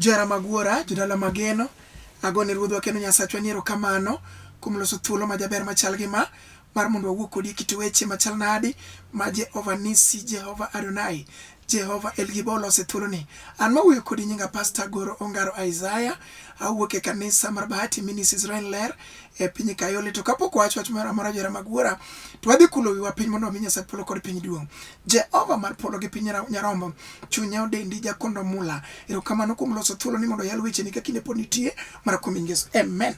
Johera mag Wuora, jodala mageno, agone Ruodhwa kendo Nyasachwa ni erokamano kuom loso thuolo majaber machal gi ma mar mondo wawuo kodi e kit weche machal nadi ma Jehova Nisi, Jehova Adonai, Jehova El Gibor oloso e thuoloni. An mawuoyo kodi nyinga Pastor Goro Ongaro Isaiah, awuok e kanisa mar Bahati Ministries Israel Ler e piny Kayole. To kapok wach wach moro amora johera mag Wuora, to wadhi kulo wiwa piny mondo wami Nyasach polo kod piny duong'. Jehova mar polo gi piny nyarombo, chunya odendi jakondo mula. Erokamano kuom loso thuolo ni mondo oyal wecheni ka kinde pod nitie mar kuom nying Yesu. Amen.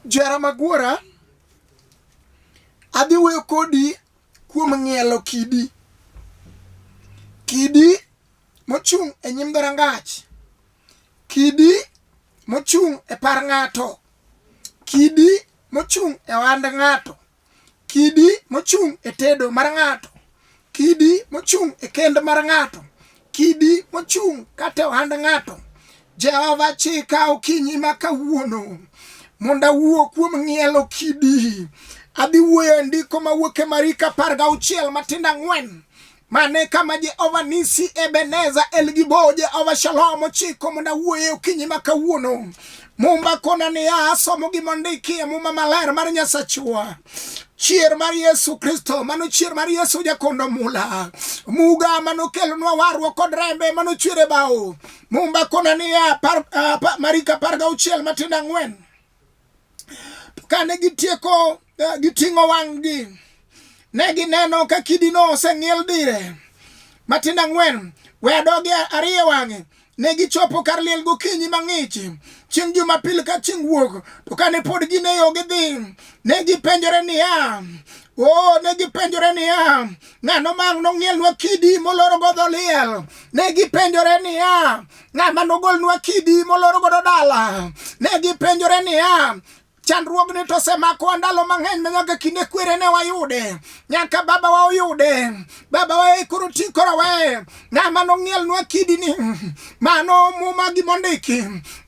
Johera mag Wuora, adhi wuoyo kodi kuom ng'ielo kidi. Kidi mochung' e nyim dhorangach. Kidi mochung' e par ng'ato. Kidi mochung' e ohand ng'ato. Kidi mochung' e tedo mar ng'ato. Kidi mochung' e kend mar ng'ato. Kidi mochung' kata e ohand ng'ato. Jehova chika okinyi ma kawuono mondo awuo kuom ng'ielo kidi. Adhi wuoyo e ndiko mawuok e Mariko 16 matindo 4. Mane kama Jehova Nisi, Ebeneza, El Gibo, Jehova Shalom ochiko mondo awuoye okinyi ma kawuono. Mumba kona niya, asomo gima ondiki e Muma maler mar Nyasachwa. Chier mar Yesu Kristo, mano chier mar Yesu jakondo mula. Muga manokelonwa warruok kod rembe manochwer e bao. Mumba kona niya, Mariko 16 matindo 4. To kane gitieko giting'o wang'gi, ne gineno ka kidino oseng'iel dire. Matindo 4, we adogi ariyo wang'e. Ne gichopo kar liel gokinyi mang'ich, chieng' Jumapil ka chieng' wuok. To kane pod gin e yo gidhi, ne gipenjore niya, o ne gipenjore niya, ng'ano ma ang' nong'ielnwa kidi moloro go dho liel? Ne gipenjore niya, ng'ama nogolnwa kidi moloro godo dala? Ne gipenjore niya, chandruogni to osemakowa ndalo mang'eny ma nyaka kinde kwere ne wayude, nyaka babawa oyude, babawa e koro ti koro weye. Ng'ama nong'ielnwa kidini? Mano Muma gimondiki.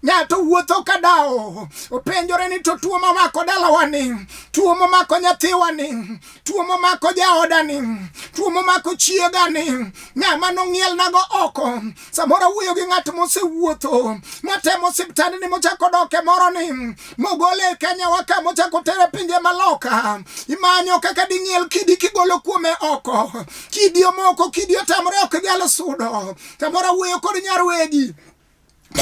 Ng'ato wuotho ka dawo, openjore ni to tuo mamako dalawani, tuo momako nyathiwani, tuo momako jaodani, tuo momako chiegani, ng'ama nong'ielnago oko. Samoro awuoyo gi ng'at mosewuotho, motemo osiptandni mochako dok e moro ni, mogole e Kenya wa ka mochako tere pinje maloka. Imanyo kaka ding'iel kidi kigolo kuome oko. Kidi omoko, kidi otamore ok nyal sudo. Samoro awuoyo kod nyar wegi.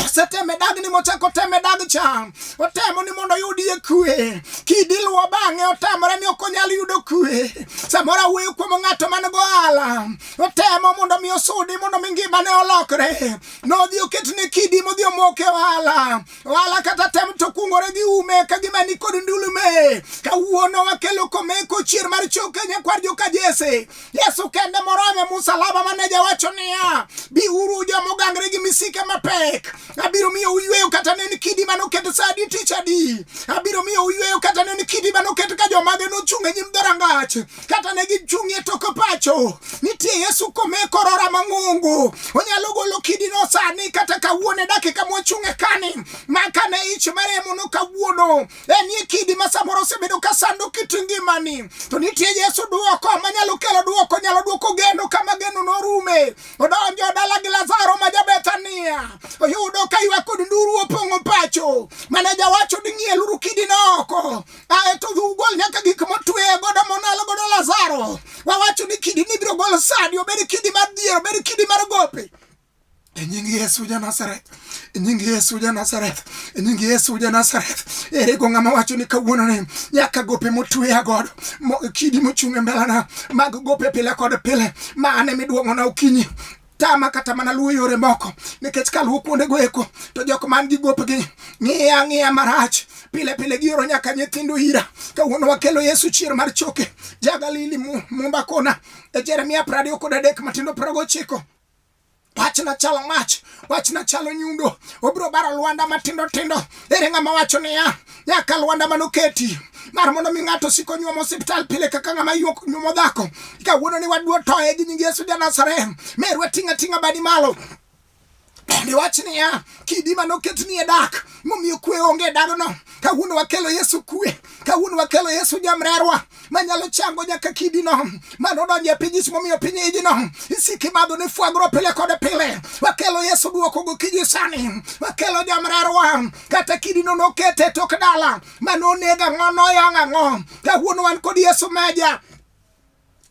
Oseteme dagni mochako teme dag cha. Otemo ni mondo oyudie kwe. Kidi luwo bang'e otamore ni ok onyal yudo kwe. Samoro awuoyo kuom ng'ato man gohala. Otemo mondo mi osudi mondo mi ngimane olokre. Nodhi oketne kidi modhi omoke ohala. Ohala kata tem to kungore gi ume ka gima ni kod ndulume. Kawuono wakelo komeko chier mar choke nyakwar joka Jesse. Yesu kende morome musalaba mane jawacho niya, biuru joma ogangre gi misike mapek, abiro miyo uyweyo kata ne en kidi mane oket sa adi tich adi, abiro miyo uyweyo kata ne en kidi mane oket ka jomage nochung' e nyim dhorangach, kata ne gichung' e tok pacho. Nitie Yesu komeko rora mang'ongo, onyalo golo kidino sani kata kawuono e dakika mwachung' e kani, ma kane ich maremono kawuono enie kidi ma samoro osebedo ka sando kit ngimani, to nitie Yesu duoko manyalo kelo duoko, nyalo duoko geno kama geno norume. Odonjo dala gi Lazaro ma ja-Bethania, oyudo ka ywak kod nduru opong'o pacho. Mane jawacho ni ng'ieluru kidino oko, aeto ugol nyaka gik motweye godo monalo godo Lazaro. Wawacho ni kidi ni ibiro gol sani, obed kidi mar dhier, obed kidi mar gope. E nying Yesu ja Nazareth, e nying Yesu ja Nazareth, e nying Yesu ja Nazareth. Ere go ng'ama wacho ni kawuono ni nyaka gope motweya godo, kidi mochung' e mbelana mag gope pile kod pile, mane miduong'ona okinyi tama kata mana luwo yore moko, nikech kaluwo kuondego eko to jok man gi gopgi ng'iya ng'iya marach pile pile gioro nyaka nyithindo ira. Kawuono wakelo Yesu chier mar choke ja Galili mumba kona e Jeremia 23 matindo 29. Wachna chalo mach, wachna chalo nyundo, obiro baro lwanda matindo tindo. Ere ng'ama wacho niya, nyaka lwanda manoketi mar mondo mi ng'ato osik onyuom osiptal pile kaka ng'ama nyuomo dhako. Kawuono ni wadwa toye gi nying Yesu ja Nazareth. Merwa ting'a ting'a badi malo. Diwach niya, kidi mane oketni e dak momiyo kwe onge e dagno. Kawuono wakelo Yesu kwe, kawuono wakelo Yesu jamrerwa manyalo chango nyaka kidino mane odonjo e piny ich momiyo piny ijno isiki madho ne fwagro pile kod pile. Wakelo Yesu duoko gokinyi sani, wakelo jamrerwa kata kidino nokete e tok dala mane onego ang'o noyang' ang'o. Kawuono wan kod Yesu meja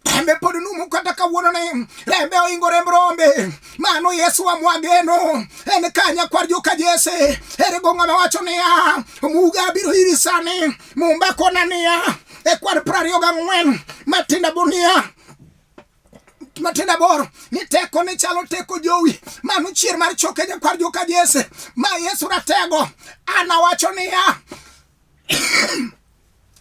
rembe pod numu kata kawuono ni rembe oingo remb rombe. Mano Yesu wa mwageno en kanya kwar joka Jesse. Ere go ng'ama wacho niya muga biro iri sani. Mumba kona niya e kwan 24 matindo bunia matindo aboro ni teko ne chalo teko jowi. Mano chier mar choke nyakwar joka Jesse. Ma Yesu ratego. An awacho niya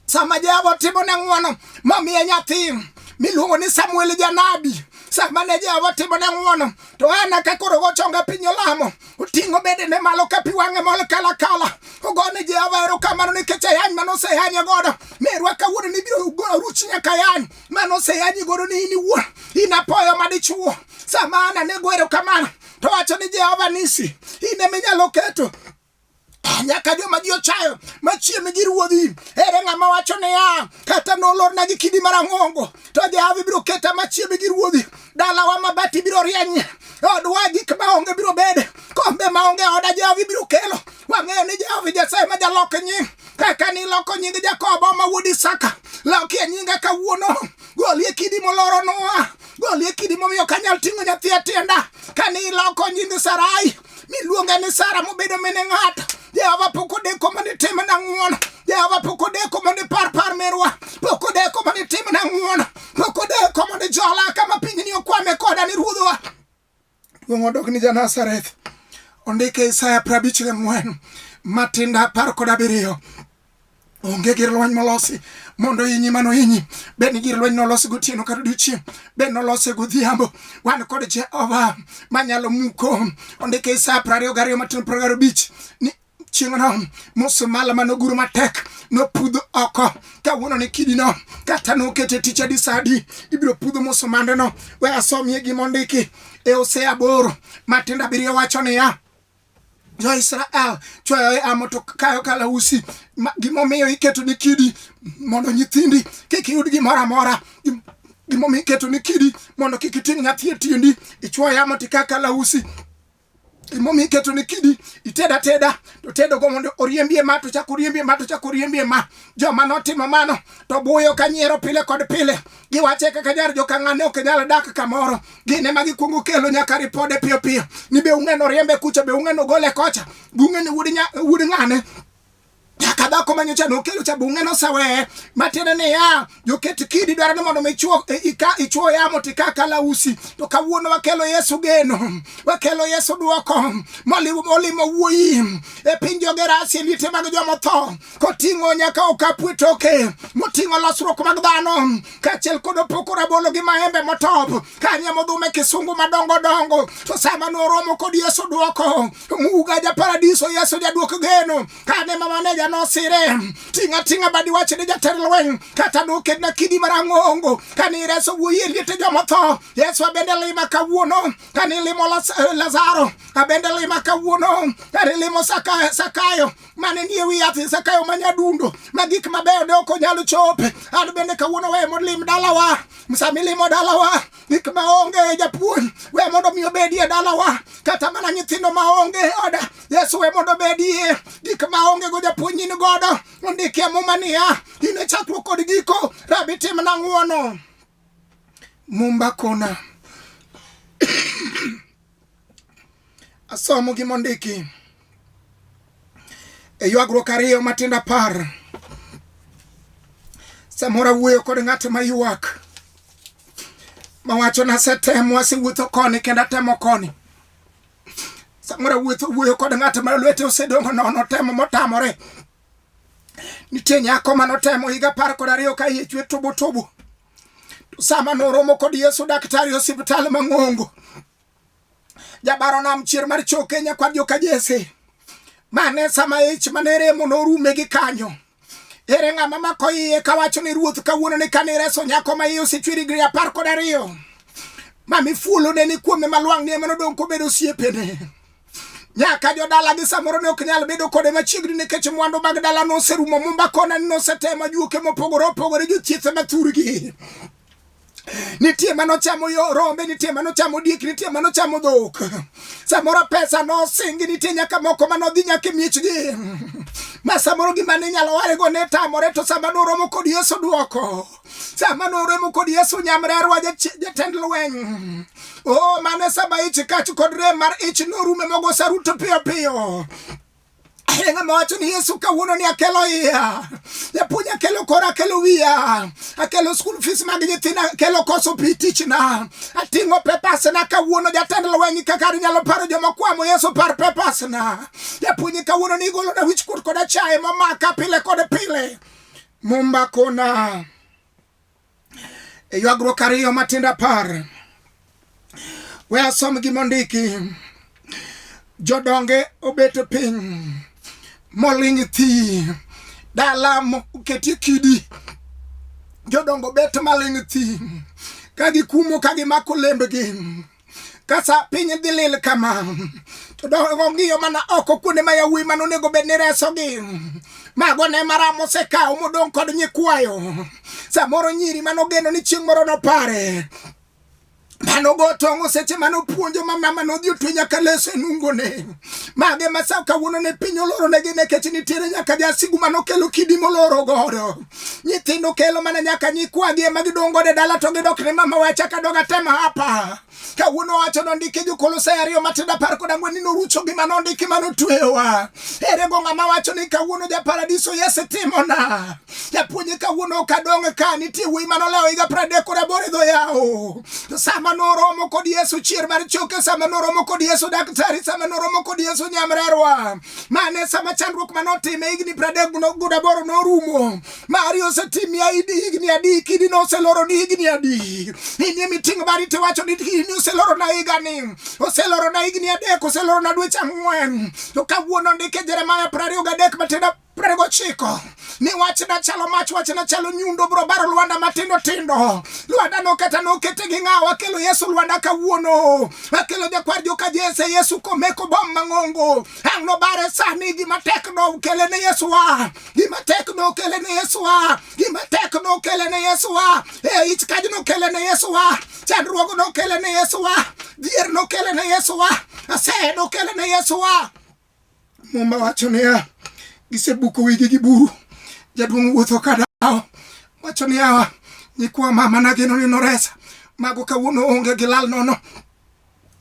sama Jehova timo ne ng'wono mamiye nyathi miluongo ni Samuel janabi. Sama ne Jehova timo ne ng'wono to Ana ka koro go chonga piny olamo, oting'o bedene malo ka pi wang'e mol kala kala, ogone Jehova erokamano nikech ayany mane oseyanye godo. Merwa kawuono ni ibiro ruch nyaka ayany mane oseyanyi godo ni in iwuon in apoyo madichuo. Sama Ana ne go erokamano to wacho ni Jehova nisi, in ema inyalo keto nyaka joma ji ochayo machiem gi ruodhi. Ere ng'ama wacho niya, kata nolorna gi kidi marang'ongo to Jehova biro keta machiem gi ruodhi. Dalawa mabati biro rieny, odwa gik maonge biro bede, kombe maonge oda Jehova biro kelo. Wang'eyo ni Jehova Nyasaye ma jalok nying, kaka niloko nying Jakobo ma wuod Isaka, lokie nyinga kawuono. Golie kidi moloronwa, golie kidi momiyo ok anyal ting'o nyathi e tienda. Kane iloko nying Sarai miluonge ni Sara mobedo mine ng'ato. Jehova pok odeko mondo itimna ng'wono. Jehova pok odeko mondo ipar par merwa. Pok odeko mondo itimna ng'wono. Pok odeko mondo ijola kama pinyni okwame koda ni ruodhwa. Duong' odok ni ja-Nazareth. Ondike Isaya 54 matindo 17. Onge gir lweny molosi mondo ohinyi mano hinyi. Bed ni gir lweny nolosi gotieno kata odiechieng', bed nolose godhiambo. Wan kod Jehova manyalo muko. Ondike Isaya 22 matin 25 ni chieng'no musumala mane oguro matek nopudho oko. Kawuono ni kidino kata nokete tich adi sa adi, ibiro pudho musumandeno. We asomie gima ondiki e Hosea 8 matindo 7 wacho niya, Jo-Israel chwayo e amo to kayo kalausi. Gimomiyo iketo ni kidi mondo nyithindi kik yud gimoro amora. Gimomiyo iketo ni kidi mondo kik iting' nyathi e tiendi, ichwo yamo to ika kalausi. Gimomiyo iketo ni kidi ited ateda to tedo go mondo oriembie ma to chak oriembie ma to chak oriembie ma. Joma notimo mano to buyo ka nyiero pile kod pile. Giwache kaka nyar joka ng'ane ok nyal dak kamoro. Gin ema gikwongo kelo nyaka ripode piyo piyo ni be ung'eno riembe kucha, be ung'eno gole kocha, be ung'eno wuod ng'ane. Nyaka dhako manyocha nokelo cha be ung'eno oseweye. Matiende niya, joket kidi dwaro ni mondo mi ichwo yamo to ika kalausi. To kawuono wakelo Yesu geno, wakelo Yesu duoko molimo wuoyi e piny jo-Gerasi e liete mag jomotho, koting'o nyaka okapu e toke, moting'o losruok mag dhano kaachiel kod opoko rabolo gi maembe motop kanye modhume kisungu madongo dongo. To sama noromo kod Yesu duoko muga ja paradiso, Yesu jaduok geno. Kane mama ne nosire ting'a ting'a badi wach ni jatend lweny kata noketna kidi marang'ongo kane ireso wuoyi e liete jomotho. Yesu abende lima kawuono kane ilimo Lazaro, abende lima kawuono kane ilimo Sakayo mane nie wi yath, Zakayo ma nyadundo ma gik mabeyo ne ok onyal chope. An bende kawuono we mondo lim dalawa. Sama ilimo dalawa, gik maonge japuonj we mondo mi obedie dalawa, kata mana nyithindo maonge oda, Yesu we mondo obedie. Gik maonge go japuonj in godo. Ondiki e Muma niya, in e chakruok kod giko, Rabi timna ng'wono. Mumba kona asomo gima ondiki e ywagruok 2 matindo 10. Samoro awuoyo kod ng'at ma ywak mawacho nasetemo, asewuotho koni kendo atemo koni. Samoro awuotho wuoyo kod ng'at ma lwete osedong' nono, temo motamore. Nitie nyako manotemo higa 12 ka iye chwe tubu tubu. To sama noromo kod Yesu daktari e osiptal mang'ongo, jabaro nam chier mar choke nyakwar joka Jesse, mane sama ich mane remo norume gi kanyo. Ere ng'ama mako iye kawacho ni ruoth kawuono ni kane ireso nyako ma iye osechwer higni 12 ma mifuolo ne ni kuome ma lwang'ni ema nodong' kobedo osiepene. Nyaka jodala gi samoro ne ok nyal bedo kode machiegni nikech mwandu mag dala noserumo. Mumba kona ni nosetemo ajuoke mopogore opogore, jothieth mathurgi. Nitie manochamo yo rombe, nitie manochamo diek, nitie manochamo dhok. Samoro pesa nosingi, nitie nyaka moko manodhi nyaka e miechgi ma samoro gima ne inyalo warego ne tamore, to sama noromo kod Yesu duoko. Sama noromo kod Yesu nyamrerwa jatend lweny. Oh, mane sama ich kach kod rem mar ich norume mogo saruto piyo piyo. Ere ng'ama wacho ni Yesu kawuono ni akelo iya. Japuonj akelo kora, akelo wiya. Akelo school fees mag nyithinda, akelo koso pi tichna. Ating'o papers na kawuono jatend lweny kaka inyalo paro joma kwamo Yesu par papers na. Japuonj kawuono ni igolo na wichkuot kod achaye momaka pile kod pile. Mumba kona. E ywagruok ariyo matindo apar. We asom gima ondiki. Jodonge obet piny moling' thi. Dala moketie kidi. Jodongo bet maling' thi. Ka gikumo ka gimako lembgi. Kasa piny dhi lil kama to dongo ng'iyo mana oko kuonde ma yawuoyi mane onego bed ni resogi. Mago ne maram osekawo modong' kod nyikwayo. Samoro nyiri mane ogeno ni chieng' moro nopare. Mano go tong'o seche mane opuonjo ma mama nodhi otwe nyaka leso e nungone. Mage ma sa kawuono ne piny oloro negi nikech nitiere nyaka jasigu mane okelo kidi moloro godo. Nyithindo kelo mana nyaka nyikwagi ema gidong' godo e dala to gidok ne mama wacha kadog atema hapa. Kawuono wacho nondiki jo-Kolosai ariyo matindo 14 ni norucho gima nondiki manotweyowa. Ere go ng'ama wacho ni kawuono japaradiso Yesu timona. Japuonj kawuono ok adong' ka nitie wuoyi manolewo higa 38 e dho yawo. To sama noromo kod Yesu chier mar choke, sama noromo kod Yesu daktari, sama noromo kod Yesu nyamrerwa. Mane sama chandruok manotime higni 38 norumo. Mari osetimi higni adi, kidi noseloro ni higni adi. In emiting' bari tiwacho ni kidi oseloro na higani, oseloro na higni 3, oseloro na dweche 4. To kawuono ndike Jeremaya 23 matindo 29 ni wachna chalo mach, wachna chalo nyundo, bro baro lwanda matindo tindo. Lwanda no kata nokete gi ng'awa, akelo Yesu lwanda kawuono, akelo jakwar joka Jesse Yesu komeko bom mang'ongo. Ang' nobare sani gima tek no kele ne Yesu wa, gima tek no kele ne Yesu wa, gima tek no kele ne Yesu wa, e ich kaj no kele ne Yesu wa, chandruog no kele ne Yesu wa, dhier no kele ne Yesu wa, aseye no kele ne Yesu wa. Muma wacho niya, gisebuko wigi gi buru, jaduong' wuotho ka dawo. Wacho niya, nyikwa mama nageno ni noresa, mago kawuono onge gilal nono,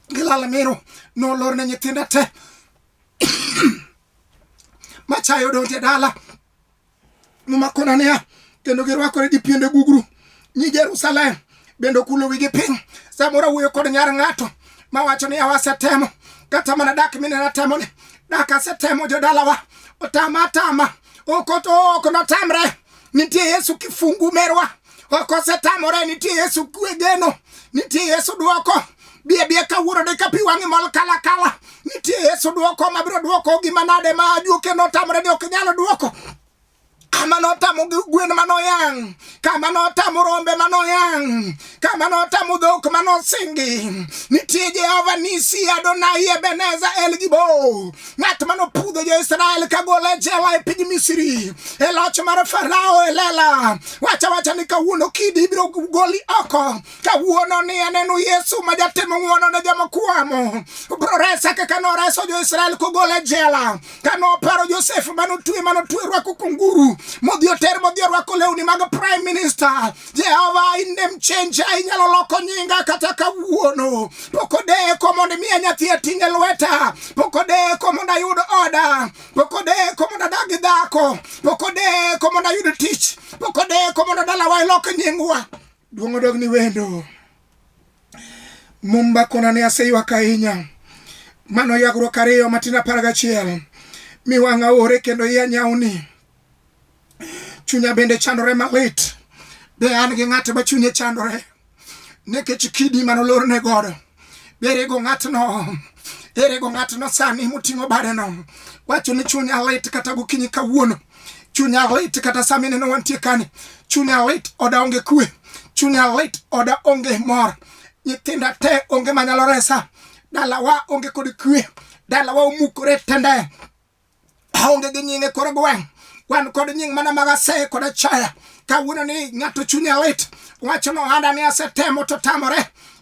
gilal miro, nolor ne nyithinda te. Machayo donje dala, Muma kona niya, kendo girwakore gi piende gugru. Nyi Jerusalem bende okulo wigi piny. Samoro awuoyo kod nyar ng'ato mawacho ni awasetemo kata mana dak minena temoni dak asetemo jodalawa otama atama ok ok notamre nitie Yesu kifungu merwa ok osetamore nitie Yesu kwe geno nitie Yesu duoko bie bie kawuono de ka pi wang'i mol kala kala nitie Yesu duoko mabiro duoko gima nade ma ajuoke notamore ni ok nyal duoko kama notamo gwen manoyang', kama notamo rombe manoyang', kama notamo dhok manosingi. Nitie Jehova Nisi, Adonai, Ebeneza, El Gibo, ng'at manopudho jo-Israel kagolo e jela e piny Misri, e loch mar Farao e lela. Wacha wacha ni kawuono kidi ibiro goli oko. Kawuono ni aneno Yesu ma jatimo ng'wono ne joma kwamo. Obiro resa kaka noreso jo-Israel kogolo e jela. Kane oparo Josef manotwe manotwe rwako kunguru modhi oter modhi orwako lewni mag prime minister. Jehova in name changer, inyalo loko nyinga kata kawuono. Pok odeko mondo imiya nyathi ating' e lweta. Pok odeko mondo ayud oda. Pok odeko mondo adag gi dhako. Pok odeko mondo ayud tich. Pok odeko mondo dalawa ilok nyingwa. Duong' odog ni wendo. Mumba kona ne aseywak ahinya. Mano ywagruok ariyo matindo 11. Mi wang'a ore kendo iya nyawni. Chunya bende chandore malit. Be an gi ng'at ma chunye chandore nikech kidi manolorne godo. Be erego ng'atno? Erego ng'atno sani moting'o badeno? Wacho ni chunya lit kata gokinyi kawuono. Chunya lit kata sama ineno wantie kani. Chunya lit, oda onge kwe. Chunya lit, oda onge mor. Nyithinda te onge manyalo resa. Dalawa onge kod kwe. Dalawa omukore tende. Aonge gi nying e kor gweng'. Wan kod nying mana mag aseye kod achaya. Kawuono ni ng'ato chunye lit. Wacho no ohanda ni asetemo to tamore.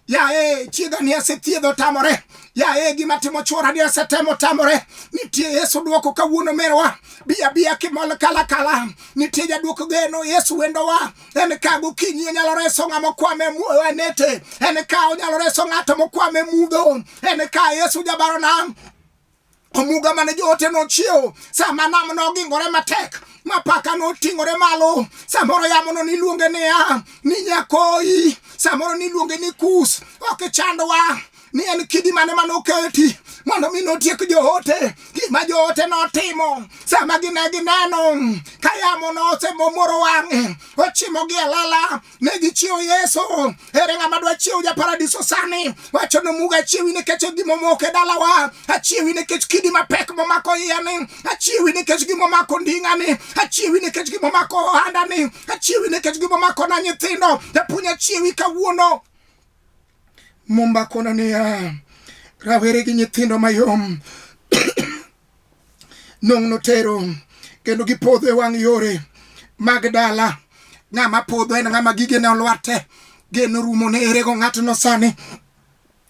Yaye chiega ni asethiedho tamore. Yaye gima timo chuora ni asetemo tamore. Nitie Yesu duoko kawuono merwa. Biya biya kimol kala kala. Nitie jaduok geno Yesu wendowa. En ka gokinyi onyalo reso ng'ama okwame e nete. En ka onyalo reso ng'ato mokwame mudho. En ka Yesu jabaro nam. Omuga mane joote nochiewo sama nam nogingore matek mapaka noting'ore malo. Samoro yamono niluonge niya ni nyakoyi, samoro niluonge ni kus. Ok chandwa ni en kidi mane mane oketi mondo mi notiek joote. Gima joote notimo sama gine gineno ka yamo nosemomoro wang'e ochimogi e lela, ne gichiewo Yesu. Ere ng'ama dwa chiewo ja paradiso sani? Wacho ni Muga achiewi nikech gima omoko e dalawa, achiewi nikech kidi mapek momako iyani, achiewi nikech gima omako nding'ani, achiewi nikech gima omako ohandani, achiewi nikech gima omako na nyithindo. Japuonj achiewi kawuono. Mumba kono niya, rawere gi nyithindo mayom nong' notero kendo gipodho e wang' yore mag dala. Ng'ama podho en ng'ama gigene olwar te, geno rumo ne erego ng'atno sani.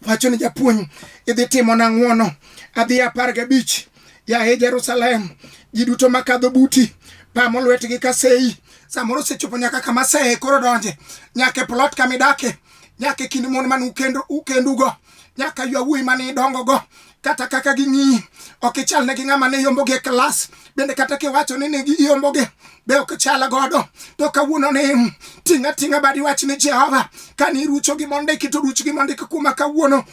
Wacho ni japuonj idhi timona ng'wono, adhi 15 yaye Jerusalem, ji duto makadho buti pamo lwetgi ka sei. Samoro osechopo nyaka kama sei koro donje, nyaka e plot kama idake, nyaka e kind mon mane ukendugo, nyaka yawuoyi mane idongogo, kata kaka ging'iyi ok ichal ne gi ng'ama ne yombogi e klas, bende kata kiwacho ni ne giyombogi be ok chal godo. To kawuono ni ting'a ting'a badi wach ni Jehova, kane irucho gi mondiki to ruch gi mondiki kuoma kawuono.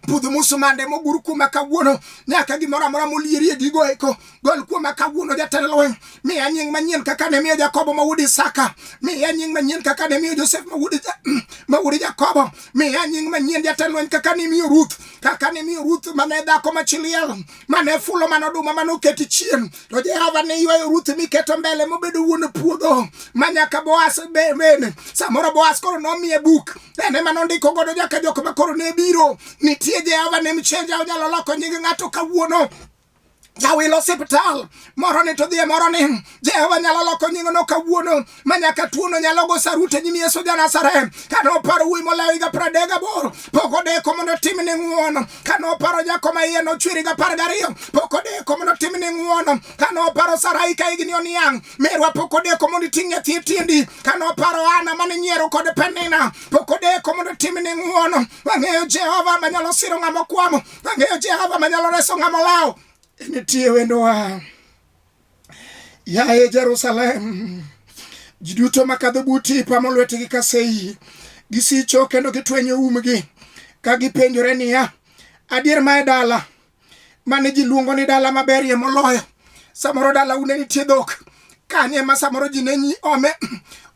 Pudh musumande mogur kuoma kawuono, nyaka gimoro amora molierie gigo eko gol kuoma kawuono. Jatend lweny, miya nying manyien kaka ne miyo Jakobo ma wuod Isaka, miya nying manyien kaka ne miyo Josef ma wuod Jakobo, miya nying manyien jatend lweny kaka ne miyo Ruth, kaka ne miyo Ruth mane dhako ma chi liel, mane fulo mane oduma mane oketi chien, to Jehova ne ywayo Ruth miketo mbele mobedo wuon puodho ma nyaka Boaz bende. Samoro Boaz koro nomiye buk, en ema nondiko godo nyaka jok ma koro ne biro. Nitie Jehova ne mchenja, onyalo loko nying ng'ato kawuono. Jawil osiptal moro ni to dhi e moro ni Jehova nyalo loko nyingno kawuono ma nyaka tuono nyalo go sarut e nyim Yesu ja Nazareth. Kane oparo wuoyi molewo higa 38 pok odeko mondo otimne ng'uono. Kane oparo nyako ma iye nochwer higa 12 pok odeko mondo otimne ng'uono. Kane oparo Sarai ka higni oniang' merwa pok odeko mondo iting' nyathi e tiendi. Kane oparo Ana mane nyiero kod Penina pok odeko mondo otimne ng'uono. Wang'eyo Jehova manyalo siro ng'ama okwamo, wang'eyo Jehova manyalo reso ng'ama olawo. Nitie wendowa, yaye Jerusalem, ji duto makadho buti pamo lwetgi ka sei, gisicho kendo gitwenyo umgi ka gipenjore niya, adier ma e dala mane ji luongo ni dala maberie moloyo. Samoro dalau ne nitie dhok, kanye ema samoro ji ne nyi ome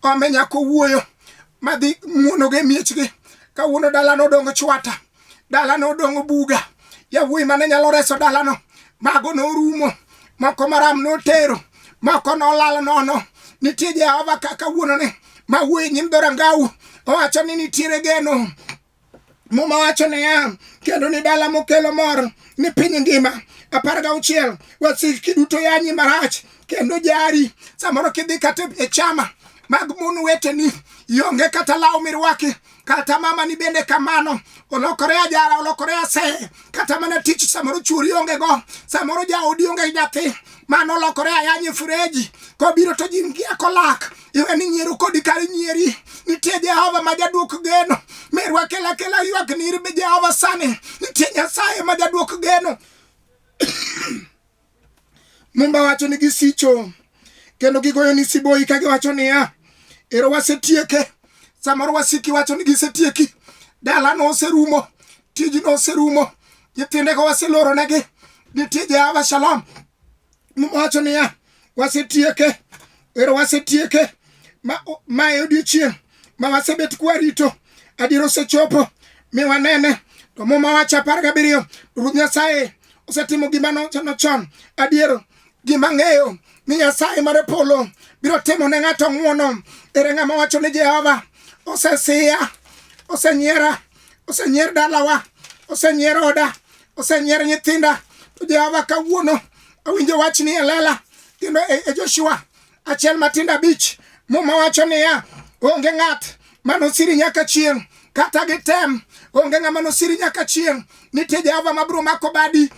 ome nyako wuoyo madhi muonogo e miechgi. Kawuono dalano odong' chwata, dalano odong' buga. Yawuoyi mane nyalo reso dalano mago norumo, moko maram notero, moko nolal nono. Nitie Jehova kaka wuonone ma wuoyo e nyim dhorangau, owacho ni nitiere geno. Muma wacho niya, kendo ni dala mokelo mor ni piny ngima. 16 wasiki duto yanyi marach kendo jari. Samoro kidhi kata e chama mag mon weteni, ionge kata law mirwaki, kata mama ni bende kamano, olokore ajara, olokore aseye, kata mana tich samoro chuori onge go, samoro jaodi onge nyathi, mano olokore ayany e fureji, kobiro to ji ngiya kolak, iwe ni nyiero kodi kar nyieri. Nitie Jehova ma jaduok geno, merwa kela kela ywak ni ir Jehova sani, nitie Nyasaye ma jaduok geno. Mumba wacho ni gisicho kendo gigoyo ni siboi ka giwacho niya, ero wasetieke. Samoro wasiki wacho ni gisetieki, dalano oserumo, tijno oserumo, nyithindego waseloronegi. Nitie Jehova Shalom. Muma wacho niya, wasetieke, ero wasetieke. Ma e odiechieng' ma wasebet kwarito, adier osechopo, mi wanene. To Muma wacho 17, Ruoth Nyasaye osetimo gima nochano chon. Adier gima ng'eyo ni Nyasaye mar polo biro timo ne ng'ato ng'wono. Ere ng'ama wacho ni Jehova osesiya, osenyiera, osenyier dalawa, osenyier oda, Osenyier nyithinda. To Jehova kawuono awinjo wachni e lela kendo e Joshua 1:5 Muma wacho niya, onge ng'at manosiri nyaka chieng' kata gitem, onge ng'ama nosiri nyaka chieng'. Nitie Jehova mabiro mako badi.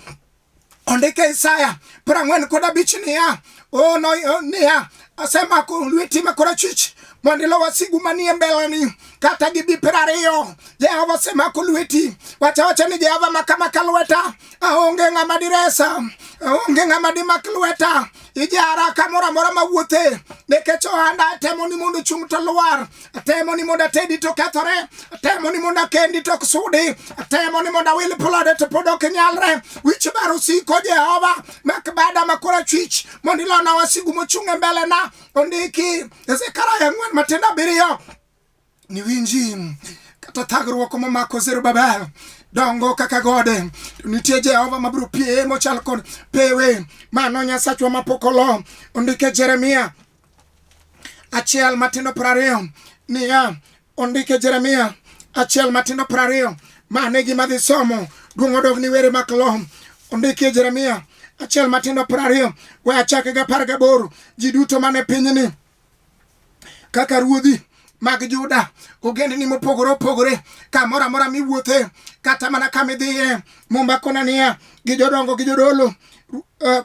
Ondike Isaya 45 niya, oh, no, oh, niya, asemako lweti ma korachwich mondo ilo wasigu manie mbeleni kata gibi 20. Jehova osemako lweti. Wacha wacha ni Jehova maka maka lweta, aonge ng'ama diresa, aonge ng'ama dimak lweta. Ijara kamoro amora mawuothe, nikech ohanda atemo ni mondo chung' to lwar, atemo ni mondo atedi to kethore, atemo ni mondo akendi to ok sudi, atemo ni mondo awil plode to pod ok nyalre. Wich bar osiko Jehova mak bada ma korachwich mondo ilona wasigu mochung' e mbelena. Ondiki Zekaria 4:7 niwinji kata thagruok momako Zerubabel dongo kaka gode, to nitie Jehova mabiro pieye mochal kod pewe. Mano Nyasachwa mapok olo. Ondike Jeremia 1:20 niya, ondike Jeremia 1:20 mane gima dhi somo duong' odog ni were mak lo. Ondike Jeremia 1:20 we achake gi 18 ji duto mane pinyni kaka ruodhi mag Juda, ogendni mopogore opogore, kamoro amora miwuothe, kata mana kama idhiye. Muma kona niya, gi jodongo gi jodolo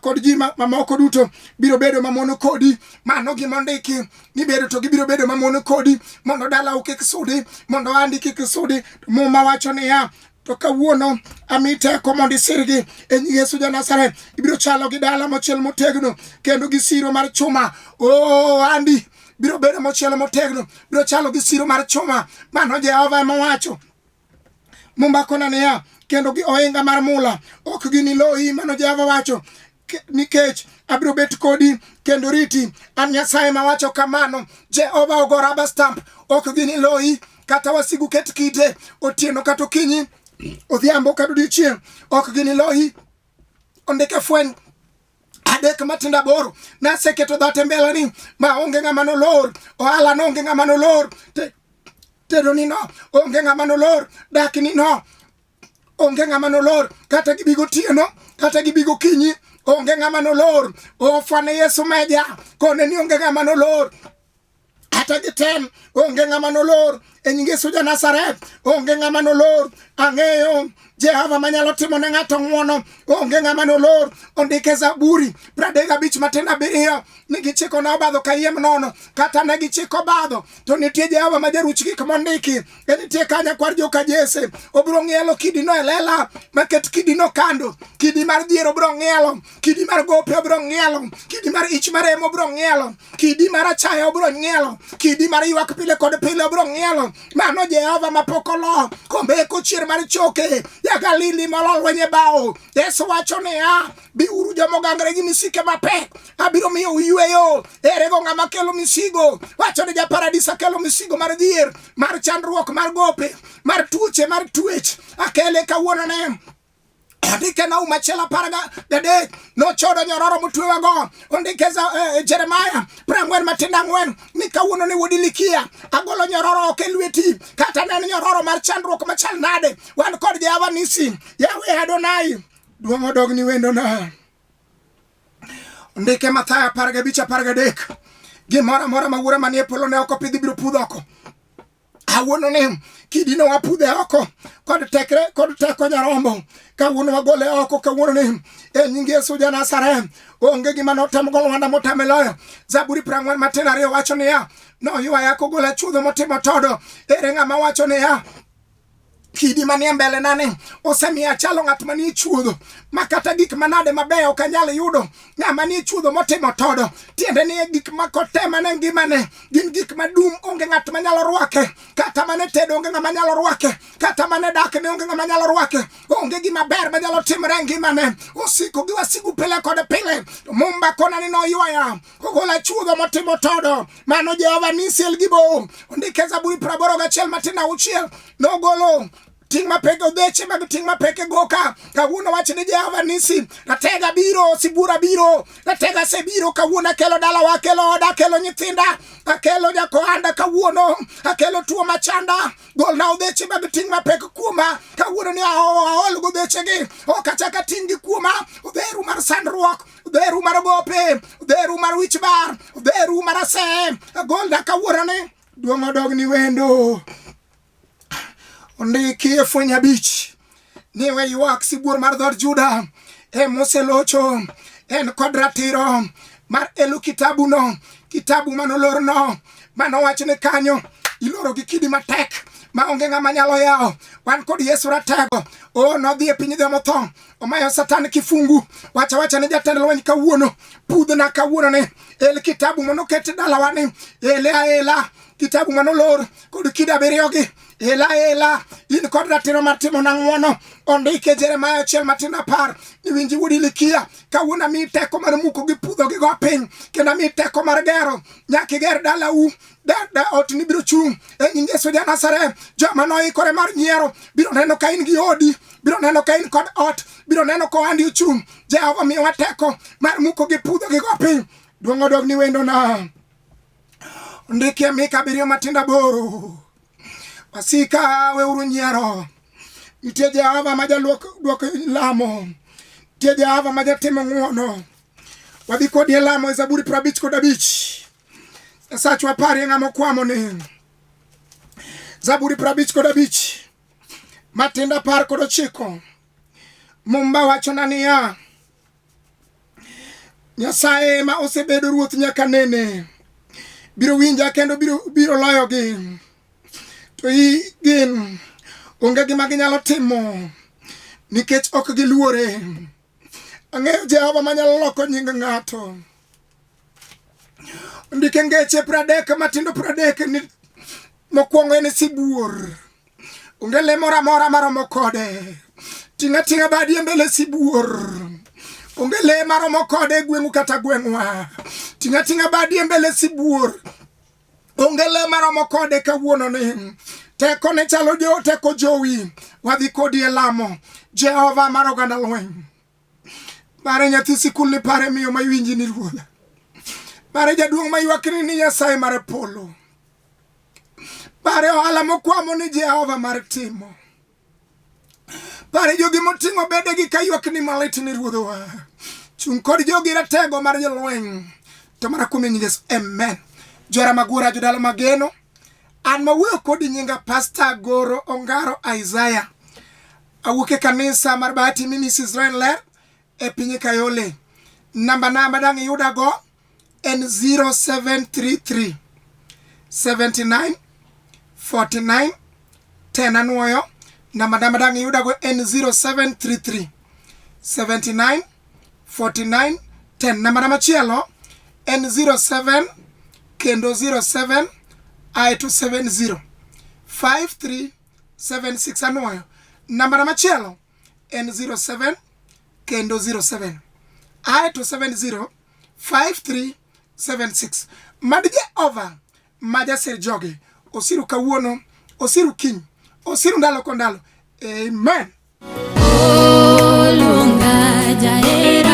kod ji mamoko duto biro bedo mamono kodi. Mano gima ondiki ni bedo to gibiro bedo mamono kodi, mondo dalau kik sudi, mondo andi kik sudi. Muma wacho niya, to kawuono ami teko mondo isirgi e nying Yesu ja Nazareth. Ibiro chalo gi dala mochiel motegno kendo gi siro mar chuma. Oh, andi biro bedo mochielo motegno, biro chalo gi siro mar chuma. Mano Jehova ema owacho. Muma kona niya, kendo gi ohinga mar mula ok giniloyi. Mano Jehova wacho, nikech abiro bet kodi kendo riti. An Nyasaye mawacho kamano. Jehova ogo rubber stamp, ok giniloyi kata wasigu ket kite otieno kata okinyi, odhiambo kata odiechieng', ok giniloyi. Ondike Fweny 3:8, naseketo dhoot e mbeleni ma onge ng'ama nolor, ohala no onge ng'ama nolor, tedo ni no onge ng'ama nolor, dak ni no onge ng'ama nolor, kata gibi gotieno kata gibi gokinyi, onge ng'ama nolor. Ofwane Yesu meja kone ni onge ng'ama nolor, kata gitem onge ng'ama nolor e nying Yesu ja Nazareth, onge ng'ama nolor. Ang'eyo Jehova manyalo timo ne ng'ato ng'wono, onge ng'ama nolor. Ondike Zaburi 35:7 ni gichiko na obadho kayiem nono, kata ne gichiko obadho to nitie Jehova ma jaruch gik mondiki. E nitie kanya kwar joka Jesse, obiro ng'ielo kidino e lela maket kidino kando. Kidi mar dhier obiro ng'ielo, kidi mar gope obiro ng'ielo, kidi mar ich maremo obiro ng'ielo, kidi mar achaya obiro ng'ielo, kidi mar ywak pile kod pile obiro ng'ielo. Mano Jehova mapok olo kombeko chier mar choke ya Galili molo lweny e bao. Yesu wacho niya, biuru jomogangre gi misike mapek, abiro miyo uyweyo. Erego ng'ama kelo misigo? Wacho ni japaradis akelo misigo mar dhier, mar chandruok, mar gope, mar tuoche, mar twech. Akele kawuono ne Ondike Nahum 1:13 nochodo nyororo motwewago. Ondike Jeremia 40:4 ni kawuono ni wuod Ilikia agolo nyororo oko e lweti, kata ne en nyororo mar chandruok machal nade. Wan kod Jehova Nisi, Yahweh Adonai, duong' odog ni wendona. Ondike Mathayo 15:13 gimoro amora ma wuora manie polo ne ok opidhi biro pudho oko. Awuono ni kidino wapudhe oko kod tekre kod teko nyarombo. Kawuono wagole oko kawuono ni e nying Yesu ja Nazareth. Onge gima notem go lwanda motame loyo. Zaburi 42 wacho niya, noywaya kogola chuodho motimo todo. Ere ng'ama wacho niya, kidi manie mbele nani osemiyo achalo ng'at manie chuodho ma kata gik manade mabeyo ok anyal yudo. Ng'ama nie chuodho motimo todo, tiende ni gik ma kotema ne ngimane gin gik madum, onge ng'at manyalo rwake. Kata mane tedo onge ng'ama nyalo rwake, kata mane dak ne onge ng'ama nyalo rwake. Onge gima ber manyalo timore e ngimane. Osiko gi wasigu pile kod pile. Mumba kona ni noywaya kogola chuodho motimo todo. Mano Jehova Nisi El Gibo. Ondike Zaburi 81:6 nogolo ting' mapek odheche mag ting' mapek e goka. Kawuono wach ni Jehova Nisi, ratega biro, sibura biro, ratega sebiro kawuono. Akelo dalawa, akelo oda, akelo nyithinda, akelo jakohanda kawuono, akelo tuo machanda. Golna odheche mag ting' mapek kuoma. Kawuono ni aol go dhechegi, ok achak ating'gi kuoma. Odheru mar sandruok, odheru mar gope, odheru mar wich bar, odheru mar aseye, agolna kawuono ni. Duong' odog ni wendo. Ondiki e Fweny 5 ni we ywak sibuor mar dhood Juda e moselocho, en kod ratiro mar elo kitabuno, kitabu manolorno, manowach ni kanyo iloro gi kidi matek ma onge ng'ama nyalo yawo. Wan kod Yesu ratego. O nodhi e piny jomotho, omayo Satan kifungu. Wacha wacha ni jatend lweny kawuono, pudhna kawuono ni el kitabu manoket dalawa ni ele aela kitabu manolor kod kido abiriyogi ela ela in kod ratiro mar timo na ng'wono. Ondike Jeremia 1 matindo 10 ni winji wuod Hilikia, kawuono amiyi teko mar muko gi pudho gi go piny, kendo amiyi teko mar gero nyaka iger dalau. Da ot ni biro chung' e nying Yesu ja Nazareth. Joma noikore mar nyiero biro neno ka in gi odi, biro neno ka in kod ot, biro neno ka ohandi ochung'. Jehova miyowa teko mar muko gi pudho gi go piny. Duong' odog ni wendona. Ondikie Mika 7 matindo 8. Wasika weuru nyiero. Nitie Jehova ma jaluok dwoko lamo. Nitie Jehova ma jatimo ng'wono. Wadhi kodi e lamo e Zaburi 55. Nyasachwa parie ng'ama okwamo ni. Zaburi 55 matindo 19. Mumba wachona niya, Nyasaye ma osebedo ruoth nyaka nene biro winja kendo biro loyogi. To gin onge gima ginyalo timo nikech ok giluore. Ang'eyo Jehova manyalo loko nying ng'ato. Ndike ngeche 30 matindo 30 ni mokwongo en sibuor. Onge le moro amora maromo kode. Ting'a ting'a badi e mbele sibuor. Onge le maromo kode e gweng'u kata gweng'wa. Ting'a ting'a badi e mbele sibuor. Onge le maromo kode kawuono ni. Teko ne chalo jo teko jowi. Wadhi kodi e lamo. Jehova mar oganda lweny. Mare nyathi sikul ni pare miyo ma iwinji ni Ruodha. Mare jaduong' ma ywakni ni Nyasaye mar polo. Pare ohala mokwamo ni Jehova mar timo. Pare jogi moting'o bedegi ka ywakni malit ni Ruodhwa. Chung' kod jogi ratego mar jolweny. To mana kuom nying Yesu. Amen. Johera magura jodala mageno. An mawuoyo kodi nyinga Pastor Goro Ongaro Isaiah. Awuok e kanisa mar Bahati Ministries Israel Ler e piny Kayole. Namba na madang' iyudago en 0733 79 49 10. Anuoyo namba na madang' iyudago en 0733 79 49 10. Namba na machielo en 07 kendo 07 aeto 70 53 76. Anuoyo namba na machielo en 07 kendo 07 aeto 70 5376. Mad Jehova ma jasir joge osiru kawuono, osiru kiny, osiru ndalo kod ndalo. Amen. Oluonga jahera.